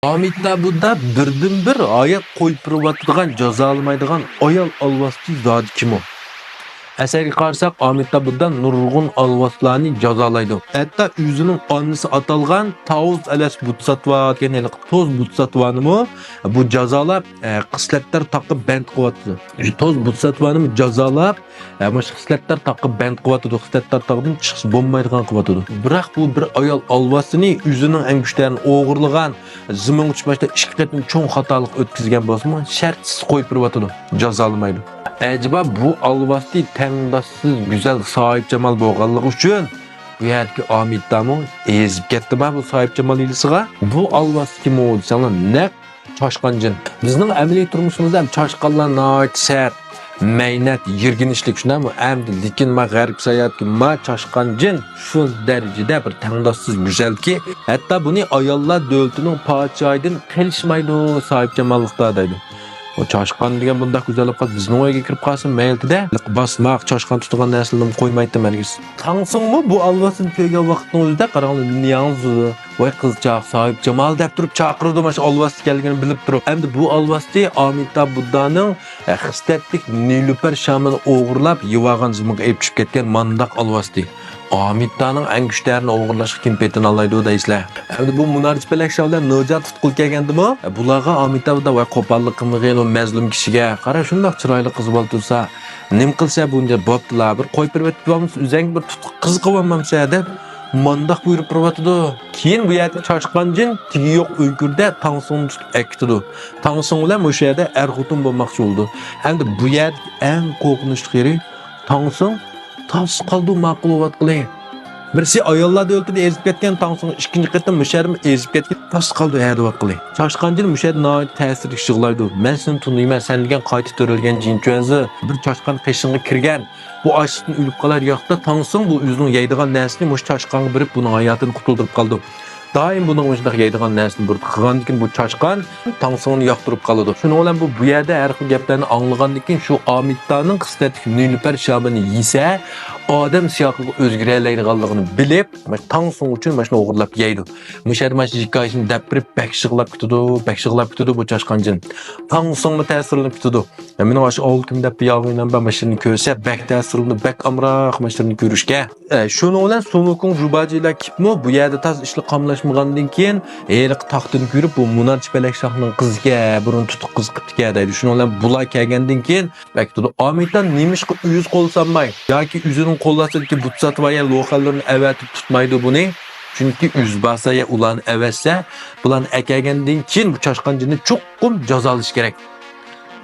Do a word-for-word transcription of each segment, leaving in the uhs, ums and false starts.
ئامىتابۇددا بىردىنبىر ھايات قويۇپ بېرىۋاتىدىغان، جازالىمايدىغان ئايال ئالۋاستى زادى كىم ئۇ؟ ئەسەرگە قارىساق، ئامىتابۇددا نۇرغۇن ئالۋاستىلارنى جازالايدۇ. ھەتتا ئۆزىنىڭ ئانىسى ئاتالغان تاۋۇز ئەلەس بۇتساتۋا دېگەن ھېلىقى توز بۇتساتۋانىمۇ بۇ جازالاپ، ئە، خىسلەتلەر تاغقا بەند قىلىۋاتىدۇ. شۇ توز بۇتساتۋانىمۇ جازالاپ، ئە، مۇشۇ خىسلەتلەر تاغقا بەند قىلىۋاتىدۇ، خىسلەتلەر تاغدىن چىقىشقا بولمايدىغان قىلىۋاتىدۇ. بىراق بۇ بىر ئايال ئالۋاستىنى ئۆزىنىڭ ئەڭگۈشتەرىنى ئوغرىلىغان، زېمىنغا چۈشۈپ باشتا ئىككى قېتىم چوڭ خاتالىق ئۆتكۈزگەن بولسىمۇ، شەرتسىز قويۇپ بېرىۋاتىدۇ، جازالىمايدۇ. ئەجەبا بۇ ئالۋاستى تەڭداشسىز گۈزەل ساھىبجامال بولغانلىقى ئۈچۈن بۇ يەردىكى ئامىتامۇ ئېزىپ كەتتىما بۇ ساھىبجامال ھىيلىسىغا؟ بۇ ئالۋاستى كىم ئۇ دېسەڭلار، نەق چاشقان جىن. بىزنىڭ ئەمەلىي تۇرمۇشىمىزدا ھەم چاشقانلار ناھايىتى سەت، مەينەت، يىرگىنچلىك، شۇنداقمۇ؟ ئەمدى لېكىن ما غەرب ساياھەتكە ما چاشقان جىن شۇ دەرىجىدە بىر تەڭداشسىز گۈزەلكى، ھەتتا بۇنى ئاياللار دۆلىتىنىڭ پادىشاھىدىن قېلىشمايدۇ ساھىبجاماللىقتا دەيدۇ. ئۇ چاشقان دېگەن بۇنداق گۈزەل بولۇپ قالسا، بىزنىڭ ئۆيگە كىرىپ قالسا مەيلىدە، باسماق، چاشقان تۇتىدىغان نەرسىلىرىنى قويمايتتىم ھەرگىز. تاڭسۇڭمۇ بۇ ئالۋاستىنى كۆرگەن ۋاقىتنىڭ ئۆزىدە قاراڭلار، نېنى ياڭزىدۇ. ۋاي قىزچاق، ساھىبجامال دەپ تۇرۇپ چاقىرىدۇ، مانا شۇ ئالۋاستى كەلگىنىنى بىلىپ تۇرۇپ. ئەمدى بۇ ئالۋاستى ئامىتاب بۇددانىڭ، ئە، خىسلەتلىك نېلۇپەر شامىنى ئوغرىلاپ، يېۋالغان زېمىنغا ئېلىپ چۈشۈپ كەتكەن مانداق ئالۋاستى. ئامىتانىڭ ئەڭگۈشتەرىنى ئوغرىلاشقا كىم پېتىنالايدۇ دەيسىلەر؟ ئەمدى بۇ مۇنارچى پەلەك شاھ بىلەن نىجات تۇتقىلى كەلگەندىمۇ، بۇلارغا ئامىتابۇدا ۋاي قوپاللىق قىلمىغىن، ئۇ مەزلۇم كىشىگە. قارا، شۇنداق چىرايلىق قىز بالا تۇرسا، نېمە قىلسا بۇنچە بوپتىلا، بىر قويۇپ بېرىۋېتىپ بولمىسا، ئۆزەڭگە بىر تۇتقا قىز قىلىۋالمامسە دەپ، مانداق بۇيرۇپ بېرىۋاتىدۇ. كېيىن بۇ يەردىكى چاشقان جىن تېگى يوق ئۆڭكۈردە تاڭسۇڭنى تۇتۇپ ئەكېتىدۇ. تاڭسۇڭ بىلەن مۇشۇ يەردە ئەر-خوتۇن بولماقچى بولىدۇ. ئەمدى بۇ يەردىكى ئەڭ قورقۇنچلۇق يېرى، تاڭسۇڭ تاس قالدى ماقۇل بولۇۋاتقىلى. بىرسى ئاياللار دۆلىتىدە ئېزىپ كەتكەن تاڭسۇڭ، ئىككىنچى قېتىم مۇشۇ يەردىمۇ ئېزىپ كەتكەن، تاس قالدى ھە دەۋاتقىلى. چاشقان جىن مۇشۇ يەردە ناھايىتى تەسىرلىك يىغلايدۇ. مەن سېنى تونۇيمەن، سەن دېگەن قايتا تۆرەلگەن جىن چۈەنزى. بىر چاشقان قېشىڭغا كىرگەن، بۇ ئاچلىقتىن ئۆلۈپ قالار دېگەن ۋاقىتتا، تاڭسۇڭ بۇ ئۆزىنىڭ يەيدىغان نەرسىنى مۇشۇ چاشقانغا بېرىپ، بۇنىڭ ھاياتىنى قۇتۇلدۇرۇپ قالىدۇ. دائىم بۇنىڭغا مۇشۇنداق يەيدىغان نەرسىنى بۇيرۇتۇپ قىلغاندىن كېيىن، بۇ چاشقان تاڭسۇڭنى ياقتۇرۇپ قالىدۇ. شۇنىڭ بىلەن بۇ، بۇ يەردە ھەر خىل گەپلەرنى ئاڭلىغاندىن كېيىن، شۇ ئامىتانىڭ خىسلەتلىك نىلۇپەر شامىنى يېسە، ئادەم سىياقىغا ئۆزگىرەلەيدىغانلىقىنى بىلىپ، مانا تاڭسۇڭ ئۈچۈن مانا شۇنى ئوغرىلاپ يەيدۇ. مۇشۇ يەردە مانا شۇ ھېكايىسىنى دەپ بېرىپ، بەك يىغلاپ كېتىدۇ، بەك يىغلاپ كېتىدۇ بۇ چاشقان جىن. تاڭسۇڭمۇ تەسىرلىنىپ كېتىدۇ. يا، مېنىڭ ئاشۇ ئاۋۇلكىم دەپ بىر ياغىنىم بار، مانا شۇنى كۆرسە، بەك تەسىرلىنىدۇ، بەك ئامراق مانا شۇنى كۆرۈشكە. ئە، شۇنىڭ بىلەن سۇنۇكۇڭ جۇباجىلار كېلىپمۇ بۇ يەردە تازا ئىشلار قاملاشمىغاندىن كېيىن، ھېلىقى تاختىنى كۆرۈپ، بۇ مۇنارچى پەلەك شاھنىڭ قىزىكەن، بۇرۇن تۇتۇق قىزىقىپتىكەن دەيدۇ. شۇنىڭ بىلەن بۇلار كەلگەندىن كېيىن، بەك تۇرىدۇ. ئامىتان نېمىشقا ئۆزى قول سالماي ياكى ئۆزىنىڭ قول ئاستىدىكى بۇتساتۋايە لوخەنلىرىنى ئەۋەتىپ تۇتمايدۇ بۇنى؟ چۈنكى ئۆزى بارسا يا ئۇلارنى ئەۋەتسە، بۇلارنى ئەكەلگەندىن كېيىن بۇ چاشقان جىننى چوقۇم جازالاش كېرەك.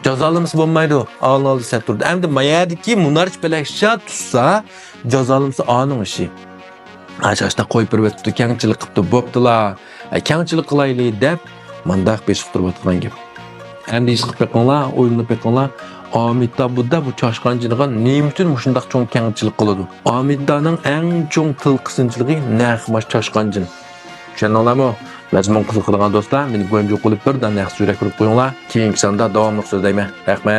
جازالىمىسا بولمايدۇ. ئالدىن ئالدى سەت تۇرىدۇ. ئەمدى ما يەردىكى مۇنارچى پەلەك شاھ تۇتسا، جازالىمىسا ئانىڭ ئىشى. ھە، شاشتا قويۇپ بېرىۋېتىپتۇ، كەڭچىلىك قىپتۇ، بوپتۇلا. ھە، كەڭچىلىك قىلايلى دەپ، مانداق بېسىق تۇرۇۋاتقان گەپ. ئەمدى ھېس قىلىپ بېقىڭلار، ئويلىنىپ بېقىڭلار. ئامىتابۇددا بۇ چاشقان جىنغا نېمە ئۈچۈن مۇشۇنداق چوڭ كەڭچىلىك قىلىدۇ؟ ئامىتانىڭ ئەڭ چوڭ تىل قىسىنچىلىقى نەق ماش چاشقان جىن. چۈشەندىڭلارمۇ؟ مەزمۇن قىزىقىدىغان دوستلار، مېنى گۇەنجۇ قىلىپ بىردەم ياخشى يۈرەك بېرىپ قويۇڭلار. كېيىنكى ساندا داۋاملىق سۆزلەيمەن. رەھمەت.